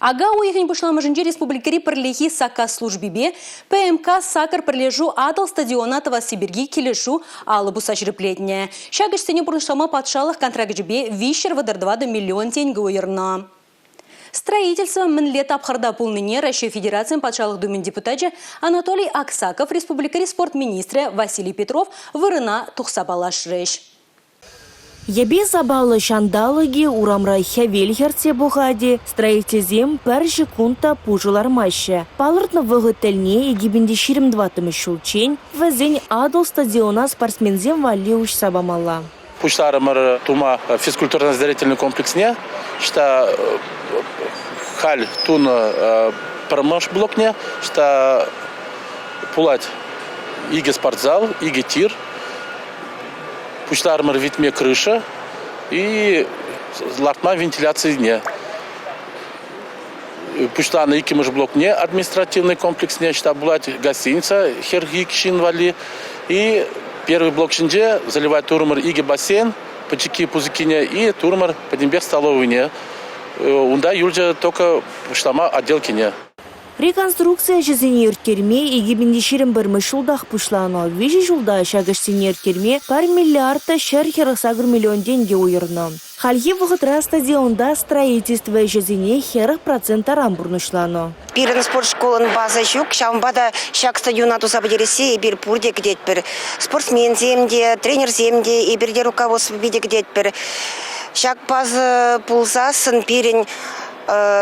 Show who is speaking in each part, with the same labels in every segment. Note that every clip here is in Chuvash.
Speaker 1: Ака уйӑхӗн пуҫламӑшӗнче республикӑри пӗрлехи саккас службипе ПМК-сакӑр пӗрлешӳ Атӑл стадиона тӑвасси пирки килӗшӳ алӑ пусса ҫирӗплетнӗ. Ҫак ӗҫсене пурнӑҫлама патшалӑх контракчӗпе 334 миллион тенкӗ уйӑрнӑ. Строительство мӗнле тапхӑрта пулнине Раҫҫей Федерацийӗн Патшалӑх Думин депутачӗ Анатолий Аксаков, республикӑри спорт министрӗ Василий Петров вырӑна тухса паллашрӗҫ.
Speaker 2: Йӗпе-сапаллӑ ҫанталӑк-и, урамра хӗвел хӗртсе пӑхать-и, строительсем пӗр ҫеккунт та пушӑ лармаҫҫӗ. Палӑртнӑ вӑхӑт тӗлне 2024 ҫулччен вӗсен Атӑл стадиона спортсменсем валли уҫса памалла.
Speaker 3: Пуҫларӑмӑр тума физкультурно-оздоровительный комплексне, ӑҫта халь тунӑ пӗрмӗш блокне, ӑҫта пулать икӗ спортзал, икӗ тир. Пуҫларӑмӑр витме крыша и лартма вентиляцине. Пуҫланӑ иккӗмӗш блокне административный комплексне ӑҫта пулать гостиница хӗрхи ҫын валли. И первый блок ҫинче заливать турӑмӑр икӗ бассейн, пӗчӗкки пысӑккине и турӑмӑр пӗтӗмпех столовыйне. Унта юлчӗ только пуҫлама отделкине.
Speaker 2: Реконструкци ӗҫӗсене ирттерме 2021 ҫултах пуҫланӑ. Виҫӗ ҫулта ҫак ӗҫсене ирттерме пӗр миллиард та 148 миллион тенкӗ уйӑрнӑ. Хальхи вӑхӑтра стадионта строительство ӗҫӗсене 40 процент таран пурнӑҫланӑ.
Speaker 4: Пирӗн спорт шкулӑн база ҫук, ҫавӑнпа та ҫак стадиона туса пӗтерессе эпир пурте кӗтетпӗр. Спортсменсем те, тренерсем те, эпир те руководство питӗ кӗтетпӗр. Ҫак база пулсассӑн пирӗн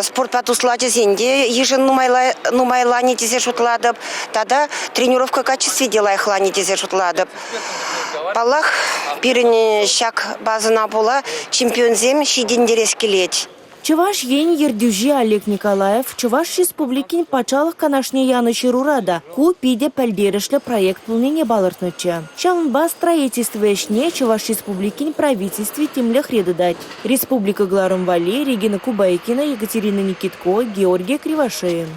Speaker 4: спортпа туслӑ ачасен те йышӑн нумайланӗ тесе шутлатӑп тата тренировка качестви те лайӑхланӗ тесе шутлатӑп. Паллах, пирӗн ҫак базӑна пула чемпионсем ҫитӗнтерес килет.
Speaker 2: Чӑваш Ен ертӳҫи Олег Николаев Чӑваш Республикин Патшалӑх Канашне янӑ ҫырура та ку питӗ пӗлтерӗшлӗ проект пулнине палӑртнӑччӗ. Ҫавӑнпа строительство ӗҫне Чӑваш Республикин Правительстви тимлӗхре тытать. Республика кӑларӑм валли Регина Кубайкина, Екатерина Никитко, Георгий Кривошеин.